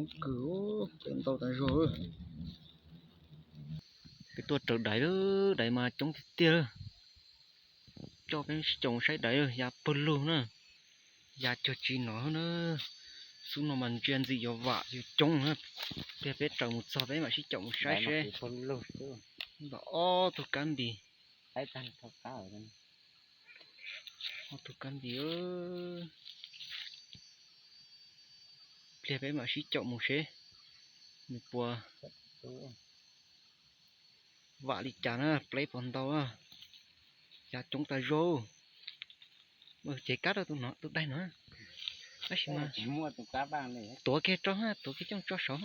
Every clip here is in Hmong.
Coob kawg, peb ntau tas zog. Peb tuaj raws daiv lawm, daiv mas coob tiag tiag lawm. Coj peb sib caum mus saib daiv lawm, ya pawg lug na. Ya cuag tsis no na. Xub no mas ntsia ntxim yuav vam yuav coob na. Pliag peb raws mus txog peb mam sib caum mus saib seb. Npam ob tug kab npis. Ob tug kab npis. Pliag peb mam sib caum mus seb nws puas vam li cas na, pleb puas ntau na. Ya coob tas zog. Ces kab rau tus daig no. Tab sis mas tuav kiag tso, tuav kiag coj tso saud.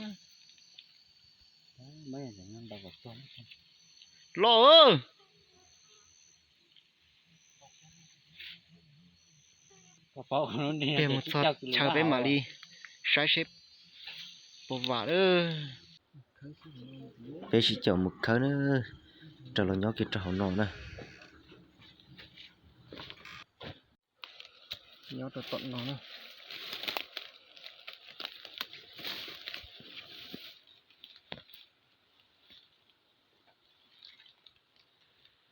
Los, pliag mus txog chaw peb mam li saib seb puas vam lawm. Peb sib caum mus khawb na, raws los nyob kiag rau hauv no na. Nyob rau tom no na.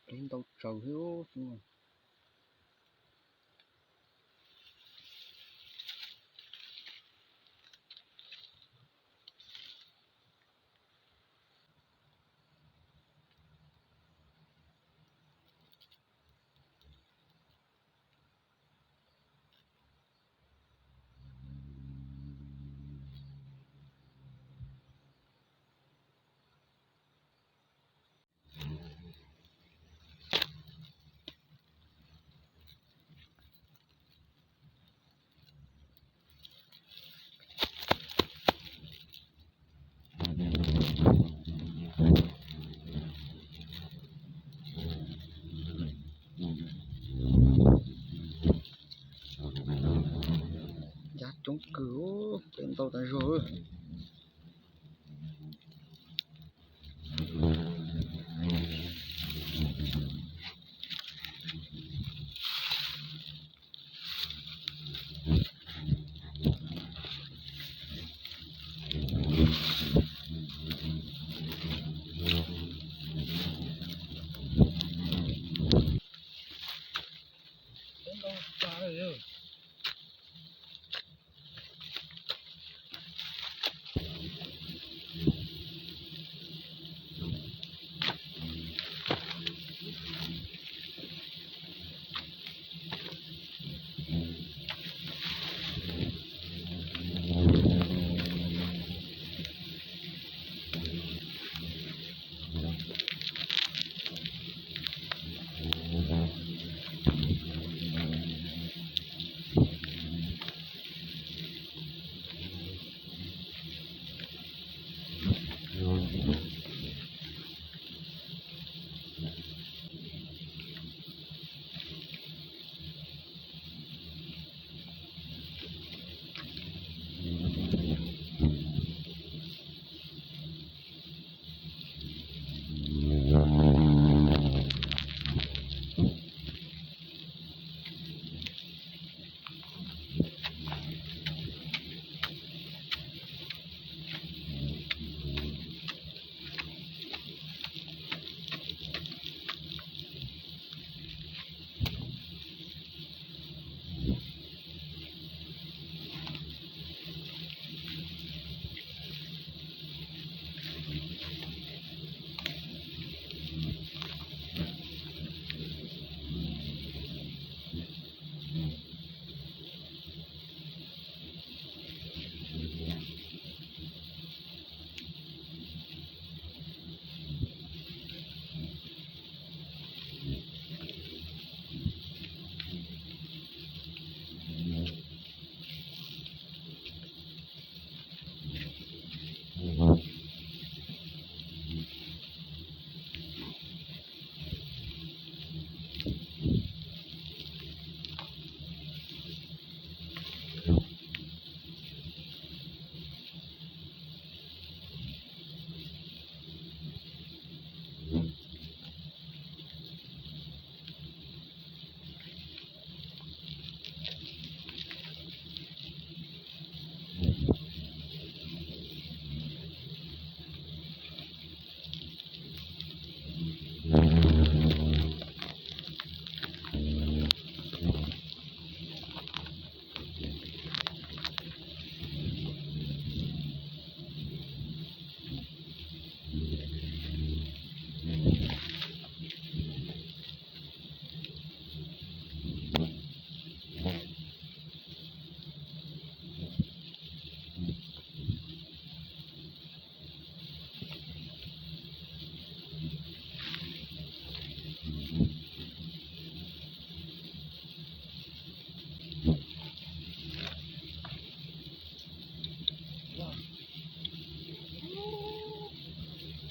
Peb ntau tsaus thiab. Ya coob kawg, peb ntau tas zog.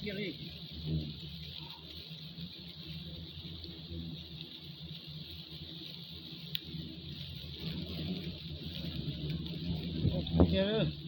Cia li. Cia li.